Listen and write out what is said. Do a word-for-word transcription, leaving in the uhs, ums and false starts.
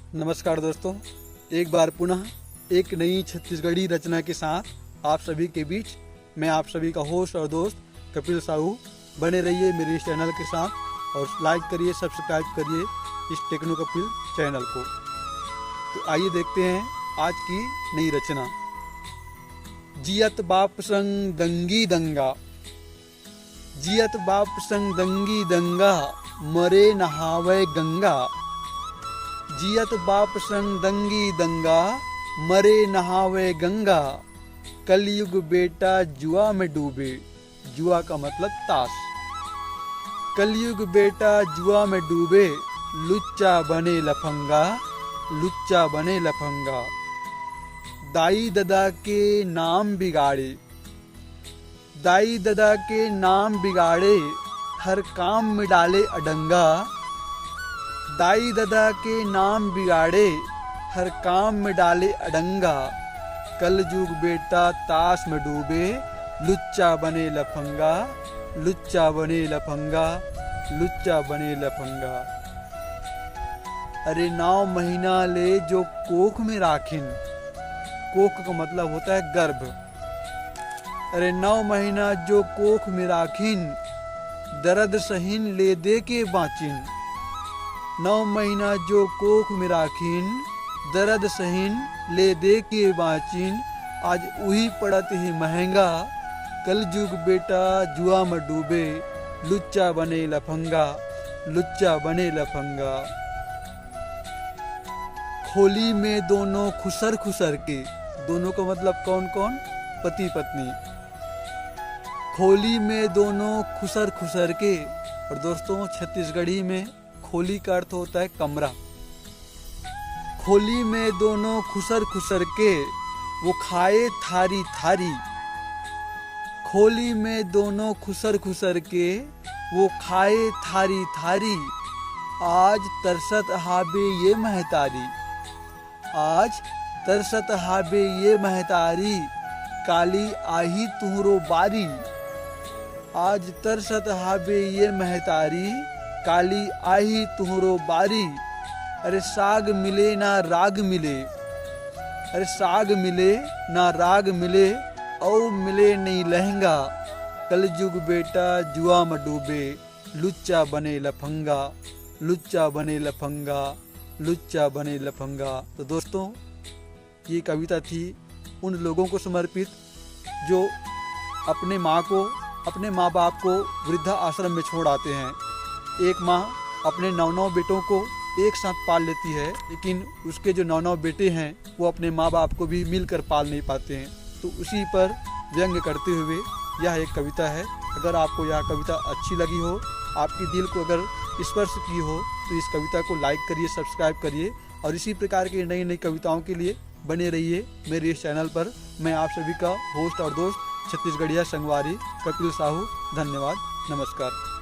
नमस्कार दोस्तों, एक बार पुनः एक नई छत्तीसगढ़ी रचना के साथ आप सभी के बीच मैं आप सभी का होस्ट और दोस्त कपिल साहू। बने रहिए मेरे इस चैनल के साथ और लाइक करिए, सब्सक्राइब करिए इस टेक्नो कपिल चैनल को। तो आइए देखते हैं आज की नई रचना। जियत बाप संग दंगी दंगा, जियत बाप संग दंगी दंगा, मरे नहावय गंगा। जियत बाप संग दंगी दंगा, मरे नहावय गंगा। कलयुग बेटा जुआ में डूबे, जुआ का मतलब ताश। कलयुग बेटा जुआ में डूबे, लुच्चा बने लफंगा, लुच्चा बने लफंगा। दाई ददा के नाम बिगाड़े, दाई ददा के नाम बिगाड़े, हर काम में डाले अडंगा। दाई ददा के नाम बिगाड़े, हर काम में डाले अडंगा। कलजुग बेटा ताश में डूबे, लुच्चा बने लफंगा, लुच्चा बने लफंगा, लुच्चा बने लफंगा। अरे नौ महीना ले जो कोख में राखिन, कोख का मतलब होता है गर्भ। अरे नौ महीना जो कोख में राखिन, दर्द सहिन ले दे के बाँचिन। नौ महीना जो कोख में राखिन, दर्द सहिन ले दे के बाँचिन। आज उही पड़त हे महंगा, कलजुग बेटा जुआ में डूबे, लुच्चा बने लफंगा, लुच्चा बने लफंगा। खोली में दोनों खुसर खुसर के, दोनों का मतलब कौन कौन? पति पत्नी। खोली में दोनों खुसर खुसर के, और दोस्तों छत्तीसगढ़ी में खोली का अर्थ होता है कमरा। खोली में दोनों खुसर खुसर के, वो खाए थारी थारी। खोली में दोनों खुसर खुसर के, वो खाए थारी थारी। आज तरसत हाबे ये महतारी, आज तरसत हाबे ये महतारी, काली आही तुहरो बारी। आज तरसत हाबे ये महतारी, काली आही तुहरो बारी। अरे साग मिले ना राग मिले, अरे साग मिले ना राग मिले, औ मिले नहीं लहंगा। कलजुग बेटा जुआ में डूबे, लुच्चा बने लफंगा, लुच्चा बने लफंगा, लुच्चा बने लफंगा। तो दोस्तों, ये कविता थी उन लोगों को समर्पित जो अपने माँ को, अपने माँ बाप को वृद्धा आश्रम में छोड़ आते हैं। एक माँ अपने नौ नौ बेटों को एक साथ पाल लेती है, लेकिन उसके जो नौ नौ बेटे हैं वो अपने माँ बाप को भी मिलकर पाल नहीं पाते हैं। तो उसी पर व्यंग करते हुए यह एक कविता है। अगर आपको यह कविता अच्छी लगी हो, आपके दिल को अगर स्पर्श की हो, तो इस कविता को लाइक करिए, सब्सक्राइब करिए और इसी प्रकार की नई नई कविताओं के लिए बने रहिए मेरे इस चैनल पर। मैं आप सभी का होस्ट और दोस्त छत्तीसगढ़िया संगवारी कपिल साहू। धन्यवाद। नमस्कार।